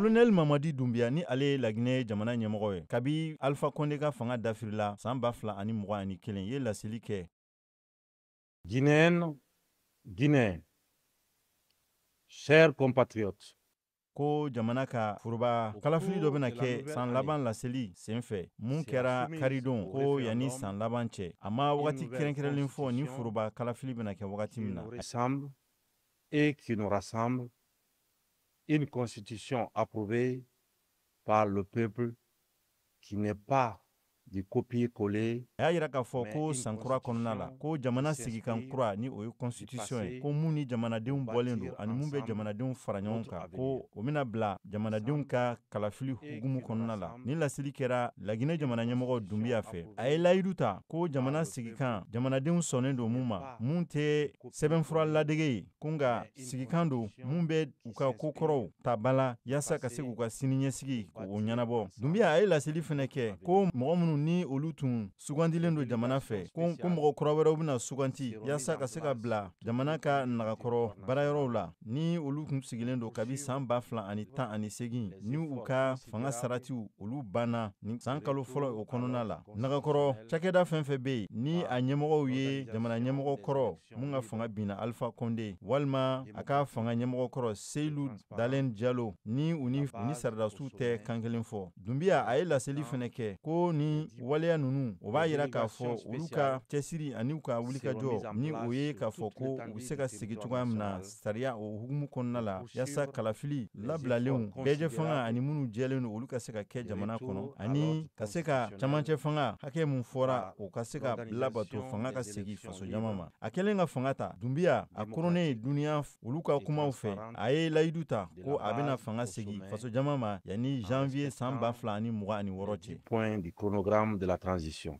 Colonel Mamadi Doumbia, ni ale ye Laginɛ jamana ɲɛmɔgɔ ye kabi Alpha Condé ka fanga dafirila san 2021, ye laseli kɛ. Guinéennes, Guinéens, chers compatriotes, ko jamana ka foroba kalafili dɔ bɛna kɛ san laban laseli senfɛ mun kɛra karidon, ko yanni san laban cɛ. A ma wagati kɛrɛnkɛrɛnlen fɔ ni foroba kalafili bɛna kɛ wagati min na. Ressemble et qui nous rassemble, une constitution approuvée par le peuple qui n'est pas du copier-coller. A y'a yira k'a fɔ ko sankura kɔnɔna la, ko jamana sigikan kura, ni o ye constitution ye, ko mun ni jamanadenw bɔlen don ani mun bɛ jamanadenw fara ɲɔgɔn kan, ko o bɛna bila jamanadenw ka kalafili hukumu kɔnɔna la. Ni laseli kɛra Laginɛ jamana ɲɛmɔgɔ Dunbiya fɛ. A ye layidu ta ko jamana sigikan, jamanadenw sɔnnen don mun ma, mun tɛ sɛbɛnfura ladege ye, ko nka sigikan don mun bɛ u ka kokɔrɔw ta ba la yaasa ka se k'u ka siniɲɛsigi k'o ɲɛnabɔ. Dunbiya a ye laseli fɛnɛ kɛ ko mɔgɔ minnu ni olu tun sugandilen don jamana fɛ, ko mɔgɔ kura wɛrɛw bɛna suganti yaasa ka se ka bila jamana ka nagakɔrɔ baarayɔrɔw la, ni olu tun sigilen don kabi san 2018, ni u ka fanga saratiw olu banna ni san kalo fɔlɔ o kɔnɔna la. Nagakɔrɔ cakɛda fɛn fɛn bɛ yen, ni a ɲɛmɔgɔw ye jamana ɲɛmɔgɔ kɔrɔ mun ka fanga binna, Alpha Condé, walima a ka fanga ɲɛmɔgɔ kɔrɔ Cellou Dalein Diallo, ni u ni saridasiw tɛ kan kelen fɔ. Dunbiya a ye laseli fɛnɛ kɛ ko ni waleya ninnu, o b'a yira k'a fɔ olu ka cɛsiri ani u ka wulikajɔ, ni o ye k'a fɔ ko u bɛ se ka segin cogoya min na sariya o hukumu kɔnɔna la, yaasa kalafili labilalenw, bɛɛjɛ fanga ani minnu jɛlen don, olu ka se ka kɛ jamana kɔnɔ, ani ka se ka camancɛ fanga hakɛ mun fɔra, o ka se ka labato, fanga ka segin fasojama ma. A kɛlen ka fanga ta, Dunbiya a koronnen duniya olu ka kumaw fɛ, a ye layidu ta ko a bɛna fanga segin fasojama ma yanni janvier san 2026 cɛ. Point du chronogramme de la transition.